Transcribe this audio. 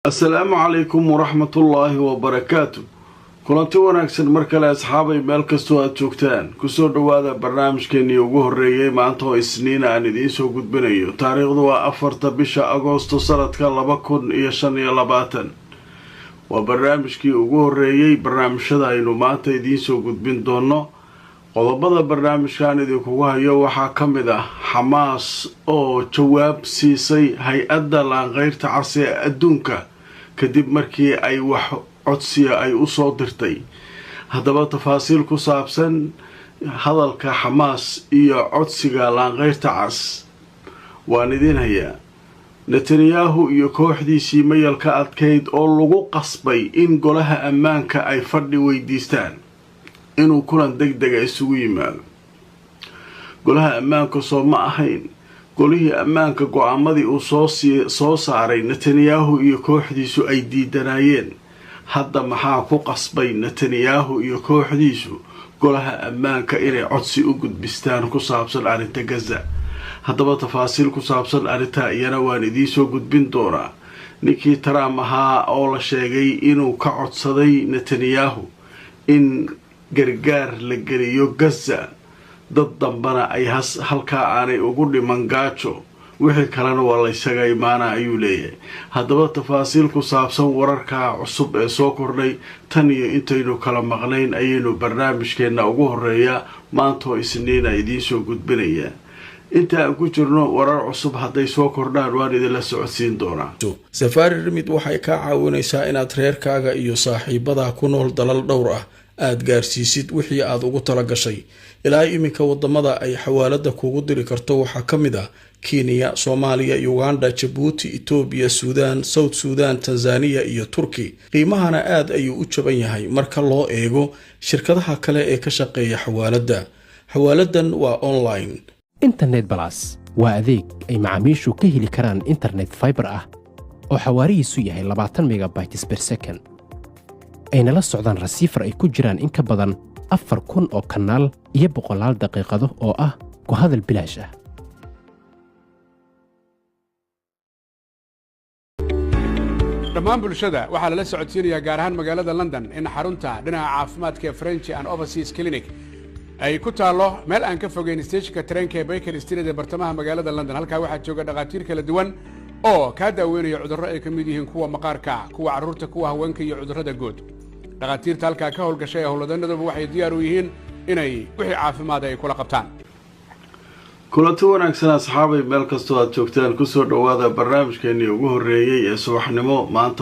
Asalaamu calaykum waraxmatullaahi wabarakaatu. Kulanti wanaagsan mar kale, asxaabay, meel kastoo aad joogtaan. Kusoo dhowaada barnaamijkeenii ugu horreeyey maanta oo Isniina aan idiin soo gudbinayo. Taariikhdu waa 4-ta bisha Agoosto, sanadka 2025. Waa barnaamijkii ugu horreeyey barnaamijyada aynu maanta idiin soo gudbin doono. Qodobada barnaamijkan idinkugu hayo waxaa ka mid ah Xamaas oo jawaab siisay Hay-adda Laanqeyrta Cas ee Adduunka kadib markii ay wax codsiya ay usoo dirtay. Haddaba, tafaasiil ku saabsan hadalka Xamaas iyo codsiga Laanqeyrta Cas waan idiin hayaa. Netanyahu iyo kooxdiisii mayalka adkayd oo lagu qasbay in Golaha Ammaanka ay fadhi weydiistaan inuu kulan deg dega isugu yimaado. Golaha Ammaanka soo ma ahayn Golihii Ammaanka go-aamadii uu soo saaray Netanyahu iyo kooxdiisu ay diidanaayeen? Hadda maxaa ku qasbay Netanyahu iyo kooxdiisu Golaha Ammaanka inay codsi u gudbistaan ku saabsan arrinta Gaza? Haddaba, tafaasiil ku saabsan arrintaa iyana waan idiin soo gudbin doonaa. Ninkii Trump ahaa oo la sheegay inuu ka codsaday Netanyahu in gargaar la geliyo Gaza, dad dambana ay halkaa aanay ugu dhiman gaajo, wixii kalena waa laysaga imaana ayuu leeyahay. Haddaba, tafaasiil ku saabsan wararka cusub ee soo kordhay tan iyo intaynu kala maqnayn ayaynu barnaamijkeenna ugu horeeya maantoo Isniina idiin soo gudbinayaa. Inta aan ku jirno, warar cusub hadday soo kordhaan waan idinla socodsiin doonaa. Safari Remit waxay kaa caawinaysaa inaad reerkaaga iyo saaxiibadaa ku nool dalal dhowr ah aad gaarsiisid wixii aad ugu tala gashay. Ilaa iminka wadamada ay xawaalada kuugu diri karto waxaa ka mid ah Kenya, Soomaaliya, Uganda, Jabuuti, Itoobiya, Suudaan, South Suudan, Tanzaniya iyo Turki. Qiimahana aad ayuu u jaban yahay marka loo eego shirkadaha kale ee ka shaqeeya xawaaladda. Xawaaladan waa online. Internet Plus waa adeeg ay macaamiishu ka heli karaan internet fiber ah oo xawaarihiisu yahay 20 megabytes per second, ayna la socdaan receiver ay ku jiraan in ka badan 4000 oo kanaal iyo boqolaal daqiiqado oo ah ku hadal bilaash ah. Dhammaan bulshada waxaa lala socodsiinayaa, gaar ahaan magaalada London, in xarunta dhinaca caafimaadka ee French and Overseas Clinic ay ku taallo meel aan ka fogeyn steeshinka tareenka ee Baker Street ee bartamaha magaalada London. Halkaa waxaa jooga dhakhaatiir kala duwan oo kaa daaweynaya cudurro ay ka mid yihiin kuwa maqaarka, kuwa carruurta, kuwa haweenka iyo cudurrada guud. Dhakhaatiirta halkaa ka howlgashay ee howlwadanaduba waxay diyaar u yihiin inay wixii caafimaad ay kula qabtaan. Kulanti wanaagsan, asxaabay, meel kastoo aad joogtaan. Kusoo dhowaada barnaamijkeenii ugu horreeyey ee subaxnimo maanta.